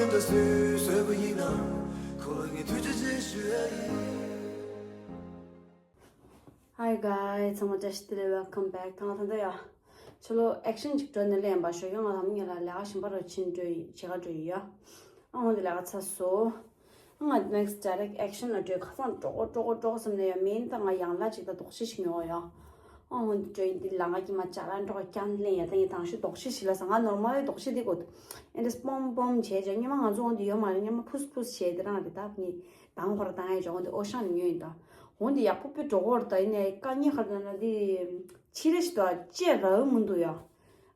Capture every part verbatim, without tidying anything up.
ད་སུས་བཟོས་པ་ཡིན་ན་ཁོ་ལ་ངས་ཐུགས་རྗེ་ཆེ་ཞུ་ཡ་ཡིན། Hi guys, ཚང་མ་བཀྲ་ཤིས་བདེ་ལེགས། Welcome back. ད་ང་ད་ལྟ་ཡ། ཕྱི་ལོགས་ཨེག་ཤན་ཅིག་འགྲོ་ནས་ལེན་པ་ཞོ་ཡོང་ང་ལ་མི་ཉལ་ལ་ལས་ཀ་གཞན་པ་རུ་ཕྱིན་འགྲོ་ཡི་བྱེད་ག་འགྲོ་ཡི་ཡ། ཨ་འོ་འདི་ལས་ཀ་ཚར་སོ། ང་next direct action ལ་འགྲོ་ཁ་སང་འགྲོ་གོ་འགྲོ་གོ་འགྲོ་གོ་བསམ་ནས་ཡ། མིན་ད་ང་ཡང་ལ་ཅིག་ད་དོག་ཤི་ཞིག་ཉོ་ཡ། ཨ་འོ་འདི་འགྲོ་ཡི་འདི་ལ་ང་ཀྱི་མ་ཅ་ལ་འགྲོ་ག་ཀྱང་ལེན་ཡ། ད་ངས་དང་ཤུ་དོག་ཤི་ཞིག་ལ་ས་ང་ནོར་མལ་དོག་ཤི་འདི་གོ། ཨེ་འདྲ་སྤོམ་སྤོམ་བྱས་བྱས་སྔོན་མ་ང་ཚོ་འོ་འདི་ཡོད་མ་རེད། སྔོན་མ་ཕུས་ཕུས་བྱས་དེ་རང་རེད། ད་ངས་དང་ཁོ་ར་དང་ཡ་ཅོག་འོ་འདི་ཨོ་ཤང་ནས་ཉོས་ཡིན། ད་འོ་འདི་ཡག་པོ་དཔེ་འགྲོ་གོ་ར། ད་ཡིན་ནའི་དཀའ་ངལ་ཁ་ད་ན་འདི་ཕྱི་རེ་ཞིག་ད་བཅད་རག་མི་འདུག་ཡ།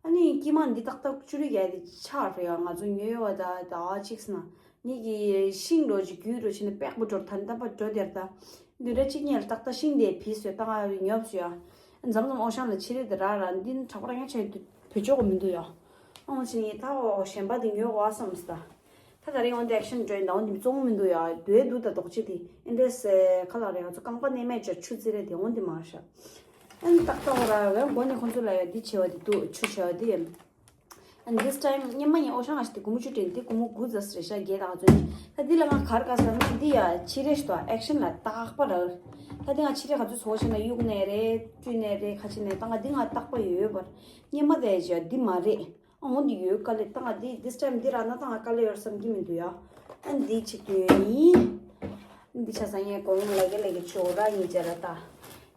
ཨ་ནི་དཀྱིལ་མ་འདི་ཏག་ཏག་བཅུ་རེ་བརྒྱད་དེ་ཆག་རེད་ཡ། ང་ཚོ་ཉོས་ཡོད་བ། ད་ཟླ་བ་གཅིག་ཟིན་ན་ངེད་ཀྱི་ཤིང་འགྲོ་ཅིག་རྒྱུད་འགྲོ་ཕྱིན་ནས་པེག་པོ་འགྲོ་ད་འདམ་པ་འགྲོ་དེར་ད་འདི་འདྲ་གཅིག་ཉལ་ཏག་ཏག་ཤིང་དེ་བིས་སོད་ཏག་ཉོབ་སོད་ཡ། མཚམས་མཚམས་ཨོ་ཤང་ལ་ཕྱི་རེ་དེ་རག་ར་འདི་ནི་དྲག་པོ་ར་ཡ་ཆ་ཡོད་དུ་བེད་ཆོག་གི་མི་འདུག་ཡ། ཨོ་ཕྱིན་ཡི་ད་ཨོ་གཞན་པ་དེ་ཉོ་གོ་ཨ་བསམ་སི་ད། ད་ད་རིང་འོན་ཏེ་ཨེག་ཤན་འགྲོ་ཡིན་ད། འོན་ཏེ་བཙོང་མི་འདུག་ཡ། དུས་འདུག་ད་དོག་ཅི་དེ་ཨིན་དྲེས་ཁ་ལག་རེད། ང་ཚོ་རྐང་པ་གནས་མེད་ཅོ་ཆུ་ཙི་རེད་དེ་འོན་ཏེ་མ་ཤ། ཨན་ཏག་ཏག་ར་ཝེ་མགོ་ནས་ཁོང་ཚོ་ལ་ཡ་འདི་བྱེད་བ་དེ་འདུག་ཆུ་བྱེད་བ་དེ། And this time སྙེ་མ་ཡིན་ཨོ་ཤང་ང་ཞིག་དེ་གུ་མུ་ཆུ་དྲན་དེ་གུ་མུ་གུ་ཛ་སི་རེ་ཤ་རྒྱས་དང་ཚོན། ད་འདི་ལ་ང་གར་ག་ས་ན་འདི་ཡ་ཕྱི་རེ་ཞིག་ཏོ་ཨེག་ཤན་ལ་རྟག་པ་ར། ད་འདི་ང་ཕྱི་རེ་ག་ཚོད་ཚོ་ཤ་ན་གཡུག་ནས་རེད་བཀྲུས་ནས་རེད་ཁ་ཆེ་ནས་ད་ང་འདི་ང་རྟག་པ་ཡོད་པར་སྙེ་མ་དེ་ཡ་འདི་མ་རེད། ཨ་འོ་འདི་ཡོད་དཀའ་ལས་ད་ང་འདི་this time འདི་རག་ན་ད་ང་དཀའ་ལས་ཡོད་བསམ་གྱི་མི་འདུག་ཡ། ཨ་འདི་ཅིག་ཡོད་ཡིན། འདི་ཆ་ཚང་ངས་གོང་ལ་གེ་ལ་གེ་ཆོ་ར་ཡིན་ཅེ་ར་ད།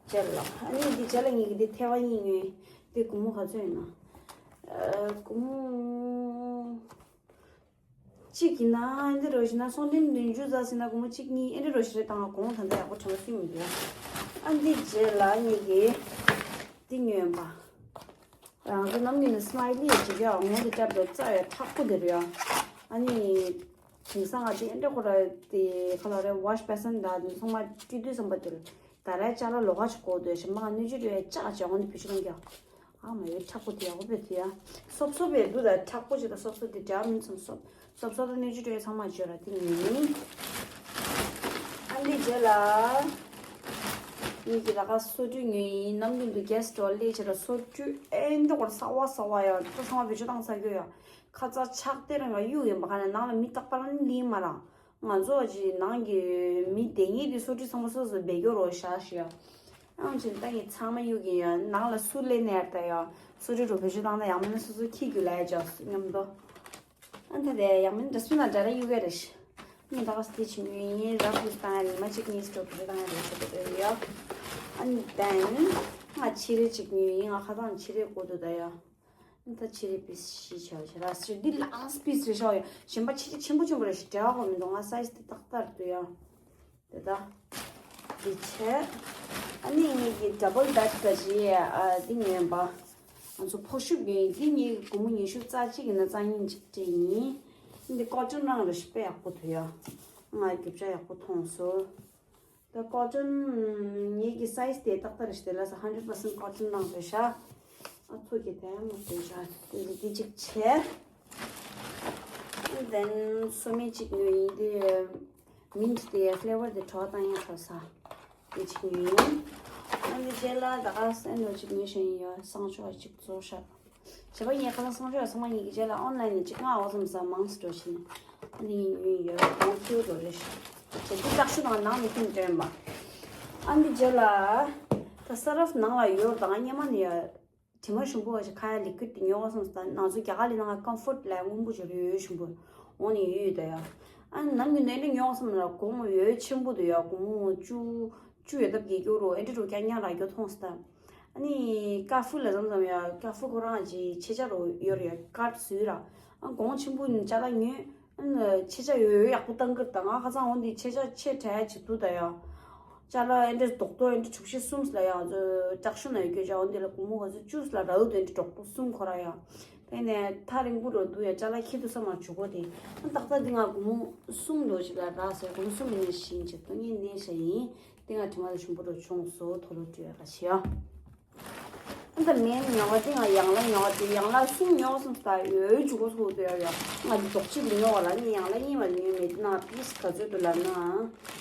ཅེ་ར་ལ་ཨ་ནི་འདི་ཅེ་ལ་ངེད་ཀྱི་འདི་ཐེ་བ་ཡིན་ཡོད། འདི་གུ་མོ་ག་ཚོད་ཡིན་ན། ཨ་གུ་མོ་གཅིག་ཡིན་ན་འདི་རོ་ཞིག་ན་སོང་འདི་འདི་འཇུ་ཟ་སི་ན་གུ་མོ་གཅིག་གཉིས་ཨེ་འདི་རོ་ཞིག་རེད། ད་ང་གོང་ད་ལྟ་ཡག་པོ་དྲན་པ་སུ་ཡིན་འདི་ཡ། ཨ་འདི་ཅེ་ལ་ངེད་ཀྱི་འདི་ཉོས་ཡིན་པ། རང་ཚོ་ནམ་རྒྱུན་ནས་སི་མའི་ལི་ཡི་བྱེད་ཀྱི་ཡ་ངོ་འདི་སྐྲབ་པའི་རྩ་ཡ་མཁྲེགས་པོ་དེ་རེད་ཡ། ཨ་ནི་དེང་སང་ང་དེ་འདྲ་ཁོ་ར་དེ་ཁ་ལ་རེ་ཝ་ཤི་བེ་སན་ད་དེ་ཚང་མ་བཀྲུས་དུས་བསམ་པ་དེར་ད་རེ་ཅ་ལག་ལོགས་ཀ་ཅིག་གོ་དུས་ཞིམ་པ་ང་སྣོད་བཅུད་དེ་ཅག་ཅག་ངོ་འདི་བེད་སྤྱོད་གཏོང་གི་ཡ། ཨ་མ་ཡོད་མཁྲེགས་པོ་དེ་ཡག་པོ་བེད་དུ་ཡ། སོབ་སོབ་བེད་དུ་ད་མཁྲེགས་པོ་ཅིག་ད་སོབ་སོབ་དེ་འདྲ་མིན་ཙམ་སོབ། སོབ་སོབ་དང་སྣོད་བཅུད་དེ་ཚང་མ་བརྗོད་ར་དེ་ཉིན། ཨ་འདི་རྗེས་ལ། ངེད་ཀྱི་ད་ག་སོ་བཀྲུས་ཉོས་ཡིན། ནམ་རྒྱུན་དུ་གེ་སི་ཊི་ལས་བྱེད་ར་སོ་བཀྲུས་ཨེ་འདྲ་གོར་གསར་བ་གསར་བ་ཡ་ད་ཚང་མ་བེད་སྤྱོད་བཏང་ཚར་རྒྱུ་ཡ། ཁ་ཚ་ཆག་སྟེ་རང་ཡ་གཡུག་ཡིན་པ་ག་ནས་ནང་ལ་མི་རྟག་པ་རང་ལིན་མ་རང་། ང་ཚོ་ཅི་ནང་གི་མི་དེ་ངེད་དེ་སོ་བཀྲུས་ཚང་མ་སོ་སོ་བེད་སྐྱོར་རོ་ཤ་ཤི་ཡ། ཨང་ཅི་ད་ངེད་ཚང་མ་གཡུག་ཡིན་ཡ། ནང་ལ་སུ་ལས་ནས་ད་ཡ་སོ་བཀྲུས་རོ་བེད་སྤྱོད་བཏང་ན་ཡང་མིན་ན་སོ་སོ་ཁྱི་རྒྱུ་ལ་ཡ་ཅག་སུ་མཉམ་དུ། ཨ་ད་དེ་ཡང་མིན་འདྲ་སུ་ན་འདྲ་ར་གཡུག་གི་རེད་ཤི། ངས་ད་ག་སྟེ་ཆི་ངུ་ཡིན་ར་ཕུས་བཏང་ཡ་རེད། མ་གཅིག་གཉིས་སྤྲོ་བོད་བཏང་ཡ་རེད་ཤི་དེ་རེད་ཡ། ཨ་ནི་དེན་ང་ཕྱི་རེ་གཅིག་ཉོས་ཡིན། ང་ཁ་སང་ཕྱི་རེ་གོ་དུ་ད་ཡ། ཨ་ད་ཕྱི་རེ་པིས་ཤི་ཆ་བ་ཆ་ར་སི་འདི་ལ་ཨང་སི་པིས་རེ་ཤ་ཡ། གཞན་པ་ཕྱི་རེ་ཆེན་པོ་ཆེན་པོ་རེ་ཤི་འདྲ་བ་མི་འདུག་ང་སའི་ཛི་དེ་ཏག་ཏག་རེད་དུ་ཡ། དེ་ད། འདི་བྱས། ཨ་ནི་ངེད་ཀྱི་ཌ་བལ་བེཌ་ཀ་ཅི་ཨ་འདི་ཉོས་པ། ང་ཚོ་ཕོ་ཤུབ་ཉོས་ཡིན། འདི་ངེད་ཀྱི་སྒོར་མོ་ཉི་ཤུ་རྩ་གཅིག་ཡིན་ན་རྩ་གཉིས་གཅིག་སྤྲད་ཡིན། འདི་ཀོ་ཊོན་རང་རེད་ཤི། དཔེ་ཡག་པོ་འདུག་ཡ། ང་རྒྱུ་ཆ་ཡག་པོ་མཐོང་སོང་། ད་ཀོ་ཊོན་ངེད་ཀྱི་སའི་ཛི་དེ་ཏག་ཏག་རེད་ཤི། དེ་ལ་ས་ཧན་ཌེཌ་པར་སེན་ཊི་ཀོ་ཊོན་རང་རེད་ཤ། ཨ་ཚོ་གི་དེ་མོ་དེ་ཤ་དེ་འདི་གཅིག་བྱས། དེན་སོ་མེ་གཅིག་ཉོས་ཡིན། དེ་མིན་ཊི་དེ་ཕི་ལེ་ཝར་དེ་བྲོ་བཏང་ཡ་བྲོ་ས་དེ་གཅིག་ཉོས་ཡིན། ཨ་འདི་རྗེས་ལ་ད་ག་སེན་ཌོ་གཅིག་ཉོས་ཤེས་ཡིན་ཡ། སང་ཞོགས་གཅིག་བཟོ་ཤག་བྱས་པ་ཡིན། ཁ་སང་སང་ཞོགས་ཚང་མ་ཡིན་གྱི་རྗེས་ལ་ཨོན་ལའིན་ནས་གཅིག་ང་འོ་བསམ་ས་མང་སི་འགྲོ་ཕྱིན། ཨ་འདི་ཉོས་ཡོད་གོང་ཁྱེའུ་འགྲོ་རེད་ཤག་བྱས་འདི་ཏག་ཤུ་དང་ནང་ནས་ཁྱིམ་སྟོན་པ། ཨ་འདི་རྗེས་ལ་ད་ས་རབ་ནང་ལ་ཡོད་དང་སྙེ་མ་ནས་ཡ། དྲི་མ་ཞིམ་པོ་བ་ཞིག་ཁ་ཡ་ལི་ཀུ་ཌི་དེ་ཉོ་བ་སོང་ཙང་ང་ཚོ་རྒྱ་གར་ལ་ནང་ཀམ་ཕོར་ཊི་ལ་སྔོན་པོ་ཞིག་ཡོད་ཞིམ་པོ་འོ་ནི་ཡོད་ཡོད་ད་ཡ། ཨ་ནམ་རྒྱུན་ནས་འདི་ཉོ་བ་སོང་ན་གོང་ཡོད་ཆེན་པོ་འདུག་ཡ། གོང་བཅུ་བཅུ་ཡོད་སྟབས་ཀྱི་སྐྱོ་རོ་ཨེ་འདྲ་རུ་རྐྱང་རྐྱང་རག་རྒྱུ་མཐོང་སྟབས། ཨ་ནི་ཀ་ཧྥུ་ལ་འཛོམས་ཙམ་ཡ་ཀ་ཧྥུ་ཁོ་རང་གི་ཆེ་ཆ་རུ་ཡོད་རེད་ཡ། ཀར་ཌི་བཟོས་ར་ཨ་གོང་ཆེན་པོ་ནི་ཅ་ལག་ཉོས། ཨ་ནི་ཆེ་ཆ་ཡོད་ཡོད་ཡག་པོ་བཏང་གི་རེད་ད། ང་ཁ་སང་འོ་འདི་ཆེ་ཆ་ཆེ་དྲགས་ཅིག་འདུག་ད་ཡ། ཅ་ལག་ཨེ་འདྲས་རྡོག་རྡོག་ཨེ་འདྲས་དྲུག་བཞི་གསུམ་ལ་ཡ་ང་ཚོ་ལྕགས་ཤོག་ནང་ཡོད་རྒྱུ་ཅག་འོ་འདི་ལ་སྒོར་མོ་ག་ཚོད་བཅུ་ལ་རག་འདུག་ཨེ་འདྲས་རྡོག་རྡོག་གསུམ་ཁོ་ར་ཡ། དེ་ནས་ཐག་རིང་པོ་རུ་འདུག་ཡ། ཅ་ལག་ཁྱེར་དུ་ས་མ་འཇུག་གོ་དེ། ཨ་ཏག་ཏག་འདི་ང་སྒོར་མོ་གསུམ་ལོ་ཅིག་ལ་རག་ཟེར། སྒོར་མོ་གསུམ་གྱི་ནས་བཞིན་ཅིག་སྟོང་ཉིད་གནས་ཤ་ཡིན། དེ་ང་དྲི་མ་ལ་ཞུམ་པོ་རུ་བྱུང་སོ། ཐོ་ལོ་སྤྲོད་ཡ་ག་ཤི་ཡ། ཨ་ད་མེན་ཉོ་བ་དེ་ང་ཡང་ལ་ཉོ་བ་དེ་ཡང་ལ་གསུམ་ཉོ་སོང་ད་ཡོད་འཇུག་གོ་སོ་དེ་ཡ་ཡ། ང་འདི་རྡོག་ཆིག་ཉོ་བ་ལ་ནི་ཡང་ལ་གཉིས་མ་ཉོས་མེད་ན་པིས་ག་ཚོད་དུ་ལ་ན།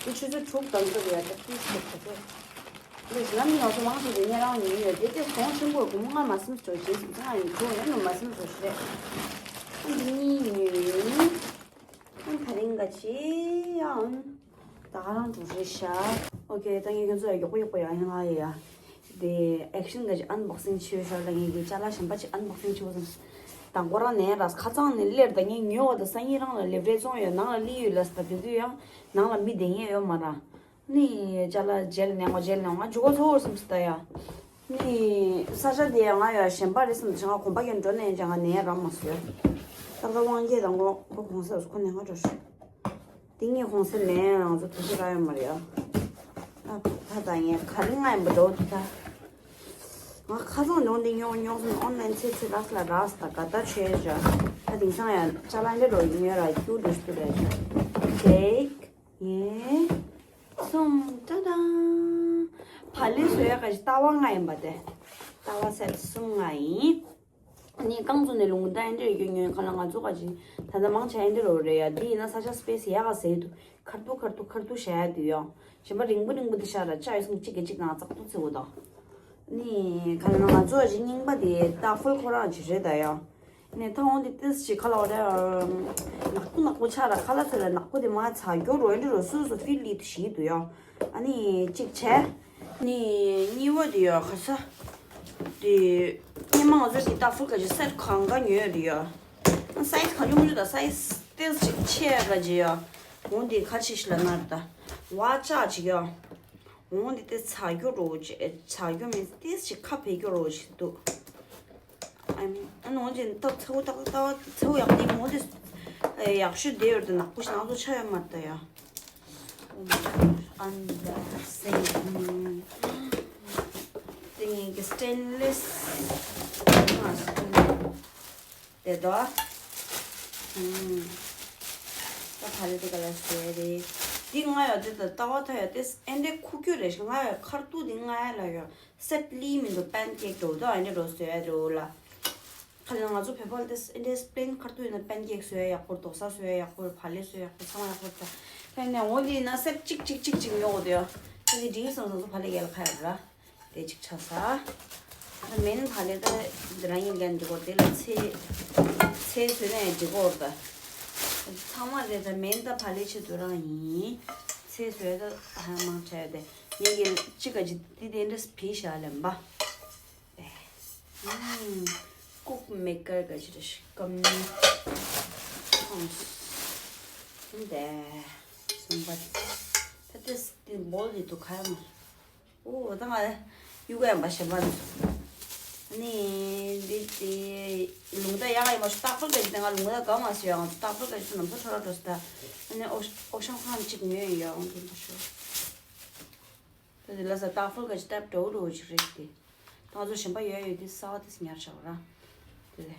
དེ་ཆུ་ཚོད་དྲུག་དང་ཚོད་ཡ་ད་པིས་ག་ཚོད། ལས་ལམ་ནོར་སོ་མང་ཆེ་དེ་ཉེ་རང་ཉོས་ཡོད་དེ་དེ་གོང་ཆེན་པོ་སྒོར་མོ་ལྔ་མ་སེམས་སོ་བྱེད་ཟིན་ཙང་ཡིན་གོ་ཡ་ནོ་མ་སེམས་སོ་ཞེས། ཨ་འདི་གཉིས་ཉོས་ཡིན། ཨ་ད་རིང་ག་ཅི་ཡང་ད་ག་རང་འགྲོ་རེད་ཤག་ཨོ་ཁེ། ད་ངས་ཁྱོད་ཚོ་ཡག་པོ་ཡག་པོ་ཡང་ཡང་ལ་ཡ། དེ་ཨེག་ཤན་ག་ཅི་ཨན་བོག་སིང་བྱེད་ཤོག་ལ། ངས་ཀྱི་ཅ་ལག་གཞན་པ་ཅིག་ཨན་བོག་སིང་བྱེད་དགོས་བསམ། དང་པོ་རང་ནས་ར་ཁ་ཚང་ནས་སླེབས། ད་ངས་ཉོས་པ་ད་སང་ཉིན་རང་ལ་ལེབ་རེ་བཙོང་ཡོད། ནང་ལ་ལི་ཡོད་ལ་ས་དེ་དུས་ཡང་ནང་ལ་མི་བསྡད་མཁན་ཡོད་མ་ར། ནི་ཅ་ལག་རྗེས་ལ་ནས་ང་རྗེས་ལ་ནས་ང་འཇུག་གོ་ཚོར་བསམ་སི་ད་ཡ། ནི་ས་ཆ་དེ་ང་ཡ་གཞན་པ་རེད་བསམ་ཅེ་ང་གོམ་པ་གྱོན་འགྲོ་ནས་ཅེ་ང་ནས་རང་མ་སོས། ཏག་ཏག་དབང་རྒྱལ་དང་ཁོ་ཁོ་གོང་ས་ཁོ་ནས་ང་འགྲོ་ཤོག་དེ་ངས་གོང་ས་ནས་ང་ཚོ་དུ་ཤི་ར་ཡོད་མ་རེད་ཡ། ད་ད་ད་ངས་ག་རེ་ང་ཡིན་པ་འགྲོ་འདི་ད། ང་ཁ་ཚང་ནོར་འདི་ཉོ་ཉོ་སོང་། ཨོན་ལན་ཚེ་ཚེ་རགས་ལ་རགས་ད་ག་ད་ཆོས་ཅ། ད་དེང་སང་ཡ་ཅ་ལག་འདི་རོ་ཉོ་ར་ཁྱུ་འདུ་ཤི་ར་ཅ། ཁེག་ངས་སོང་ཏ་ཏང་། བག་ལེབ་བཟོ་ཡག་ག་ཞིག་ལྟ་བ་ལྔ་ཡིན་པ་དེ། ལྟ་བ་སེ་གསུམ་ལྔ་ཡིན། ནི་རྐང་བཙུགས་ནས་ལུང་ད་ཨེ་འདྲ་ཡོད་ཉོན་ཁ་ལ་ང་ཚོ་ག་ཅིག་ད་ལྟ་མང་ཆེ་ཨེ་འདྲ་རོ་རེད་ཡ། འདི་ཡིན་ན་ས་ཆ་སི་པེ་སི་ཡག་ག་ཟེར་འདུག་ཁར་ཐུག་ཁར་ཐུག་ཁར་ཐུག་བྱ་ཡ་འདུག་ཡ། གཞན་པ་རིང་པོ་རིང་པོ་འདི་ཤ་ར་ཅ་ཡོད་སོང་གཅིག་གི་གཅིག་ནང་ཙག་ཐུག་ཚེ་འུ་དང་། ནི་ག་ལ་ན་ང་ཚོ་ག་ཅིག་རྙིང་པ་དེ་ཏ་ཕུལ་ཁོ་རང་ཅིག་རེད་ད་ཡ། ནས་ད་འོང་དེ་ཏིས་ཞིག་ཁ་ལ་འོ་རེ། ནག་པོ་ནག་པོ་ཆགས་ར་ཁ་ལ་ཚོད་ལ་ནག་པོ་དེ་མ་ཚ་རྒྱུ་རོ་འདྲི་རོ་སུ་སུ་ཕི་ལི་ཏུ་ཞིག་འདུག་ཡ། ཨ་ནི་གཅིག་བྱས། ནི་གཉིས་པ་དེ་ཡ་ཁ་ས། དེ་སྙེ་མ་ང་ཚོ་དེ་ཏ་ཕུལ་ག་ཅིག་སེ་ཊི་གང་ག་ཉོས་རེད་ཡ། སའི་ཛི་གང་ཉོ་མི་འདུག་ད་སའི་ཛི་ཏིས་ཞིག་ཆེ་ག་ཅིག་ཡ། འོང་དེ་ཁ་ཆེ་ཞིག་ལ་ན་རེད་ད། བ་ཅག་ཅིག་ཡ། འོང་འདི་ཏིས་ཚ་རྒྱུ་རོ་ཅིག་ཚ་རྒྱུ་མིན་ཏིས་ཅིག་ཁ་བེ་རྒྱུ་རོ་ཅིག་འདུག་ཨ་ནི་ཨ་ནི་འོང་ཅིག་ཏོག་ཚ་བོ་ཏག་ཏག་ཏག་ཚ་བོ་ཡག་ནི་འོང་ཏིས་ཡག་ཤོས་བསྡད་ཡོད་དེ་ནག་པོ་ཞིག་ནང་དུ་ཆ་ཡོད་མ་རེད་ད་ཡ། Oh my gosh, unboxing. དེ་ངེད་ཀྱི་སི་ཊེན་ལེ་སི་དེ་དོ། ཨུམ། ད་ཕ་ལེ་དེ་ག་ལ་ཟེར་རེད། འདི་ང་ཡོད་དེ་ད་ལྟ་བ་ད་ཡོད་དེ་ཨེ་འདྲའི་ཁུག་ཀྱོ་རེད་ཤག་ང་ཡོད་ཁར་ཏུ་འདི་ང་ཡ་ལ་ཡོད་སེ་ཊི་ལི་མི་འདུག་པན་ཀེག་འགྲོ་དོ་ཨེ་འདྲ་རོ་ཟེར་རོ་ལ། ཁ་ལ་ང་ཚོ་བོད་པ་ལ་དེ་ཨེ་འདྲའི་པན་ཁར་ཏུ་ཡོད་ན་པན་ཀེག་བཟོ་ཡ་ཡག་པོ་རེད། དོ་ས་བཟོ་ཡ་ཡག་པོ་རེད། ཕ་ལེ་བཟོ་ཡ་ཡག་པོ་རེད། ཚང་མ་ཡག་པོ་རེད། ད་ཕན་ནས་འོ་འདི་ཡིན་ན་སེ་ཊི་གཅིག་གཅིག་གཅིག་ཉོ་དགོས་དོ་ཡ། ད་འདི་འགྲིག་སོང་སོང་ཚོ་ཕ་ལེ་ཡལ་ཁ་ཡོད་ར། དེ་གཅིག་ཆགས་ས། ཨ་ད་མེན་ཕ་ལེ་ད་འདི་རང་ཡིན་ཀྱང་འགྲིག་གོ་དེ་ལ་ཚེ་ཚེ་བཟོས་ན་ཡང་འགྲིག་གོ་ར་ད། ཚང་མ་རེད་ད་མེན་ད་ཕ་ལེ་ཆེད་དུ་རང་ཡིན། ཚེ་བཟོས་ད་ཧ་མང་ཆ་ཡོད་དེ། ངེད་ཀྱི་གཅིག་ག་གཅིག་དེ་དེ་འདྲ་བི་ཤ་ལེམ་པ། ཨུམ། ཀུག་མེ་ཀར་ག་ཅི་རེད་ཤག་ཀམ་ནི། ཨུམ། འདི་གསུམ་པ། ད་དེ་དེ་བོལ་ལི་དུ་ཁ་ཡ་མ། ཨོ་ད་ང་ཡུ་ག་ཡང་པ་ཞེ་པ་ནི། ནི་འདི་དེ་ལུང་ད་ཡག་ཡ་མ་ཤུ་ཏག་ཕུལ་ག་ཅི་ད་ང་ལུང་ད་ག་མ་སུ་ཡང་ཏག་ཕུལ་ག་ཅི་ནམ་ས་ཁྲོ་ར་འགྲོ་སི་ད། ནི་ཨོ་ཨོ་ཤང་ཁང་གཅིག་ཉོས་ཡོད་ཡང་འདི་མ་ཤོ། ད་དེ་ལ་ས་ཏག་ཕུལ་ག་ཅི་ཏབ་འགྲོ་འགྲོ་ཅིག་རེད་དེ། ད་ང་ཚོ་གཞན་པ་ཡོད་ཡོད་དེ་གསར་བ་དེ་ཉར་བཞག་ར། དེ་ལས།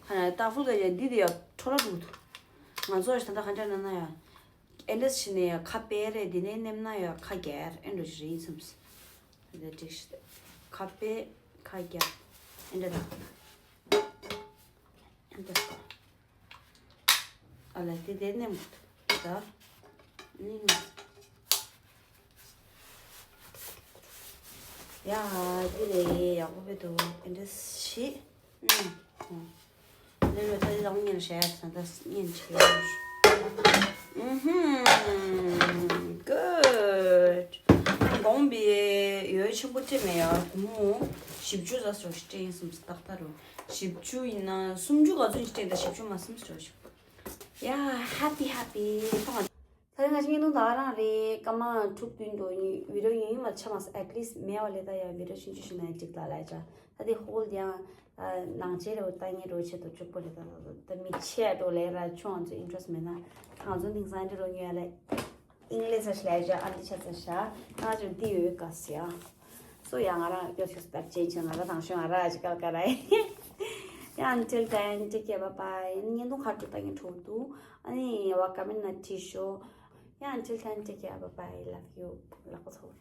ཁ་ན་ཏག་ཕུལ་ག་ཡ་འདི་དེ་ཡ་ཁྲོ་ལ་འདུག་ཏུ། ང་ཚོ་ད་ལྟ་ག་འདྲ་ན་ན་ཡ། ཨེ་འདྲ་བྱས་ནས་ཡ་ཁ་པེ་རེད་དེ་ནས་ནེམ་ན་ཡ་ཁ་རྒྱལ་ཨེ་འགྲོ་ཞིག་རེད་ཡིན་སམ་སི། དེ་འགྲིག་ཤི་ཏེ། ཁ་པེ་ཁ་རྒྱལ་ཨེ་འདྲ་ད། ཨེ་འདྲ། ཨ་ལ་དེ་དེ་ནས་མ་ད་ནི་ནི། ཡ་དེ་ལས་ཡག་པོ་བེ་དོ་ཨེ་འདྲ་ཞིག་ནི་ཨོ། ལེ་ལོ་ད་དེ་རང་ཉན་བྱས་ད་ད་ཉན་ཆེ་ཨུ་ཧུམ། Good. དགོངས་པའི་ཡོལ་ཆེན་པོ་སྤྲད་མེད་ཡ་བུ་མོ་བཞི་བཅུ་ཟ་སོ་ཞིག་སྤྲད་ཡིན་སམ་སི་ཏག་ཏག་རུ། བཞི་བཅུ་ཡིན་ན་སུམ་ཅུ་ག་ཚོད་ཅིག་སྤྲད་ད་བཞི་བཅུ་མ་སུམ་ཅུ་ཞིག་ཡ་ཧེ་པི་ཧེ་པི་ཐོང་། ད་རེས་ང་ཅི་ཉིན་ཐུང་ད་ག་རང་རེད། སྐར་མ་དྲུག་བདུན་འགྲོ་ཡིན་བི་ཌི་ཡོ་ཡིན་ཡིན་མ་ཆ་མ་སོང་། At least མེད་པ་ལས་ད་ཡ་བི་ཌི་ཡོ་ཆུང་ཆུང་ཞིག་ན་ཡ་འགྲིག་ལ་ལ་ཡ་ཅག་ད་དེ་ཧོལ་དེ་ཡང་ནང་ཆེ་རེ་བ་ལྟ་ཉེ་རོ་ཆེ་དོ་ཅུག་པོ་རེད། ད་ད་མི་ཆེ་འགྲོ་ལས་ར་ཆུང་ང་ཚོ་ཨིན་ཊི་རེ་སི་མེད་ན་ད་ང་ཚོ་དེང་སང་འདི་རོ་ཉོ་ཡ་ལས། ཨིང་ལེ་ས་ཤ་ལ་ཡ་ཅག་ཨ་འདི་ཆ་ཚ་ཤ་ང་ཚོ་འདི་ཡོད་ག་སི་ཡ། སོ་ཡ་ང་རང་ཡོད་ཤོས་སྟབས་ཅན་ཆེ་ང་རང་དང་ཤོས་ང་རང་ཨ་ཅི་ཀལ་ཀ་ར་ཡ། Until then, take care, bye bye. ཉིན་དུ་ཁ་དྲུག་ད་ཉིན་དྲུག་ཏུ། ཨ་ནི་བ་ཀ་མེན་ན་ཏི་ཤོ། Yeah, until then, take care, bye bye, love you. ལག་པ་ཚོ།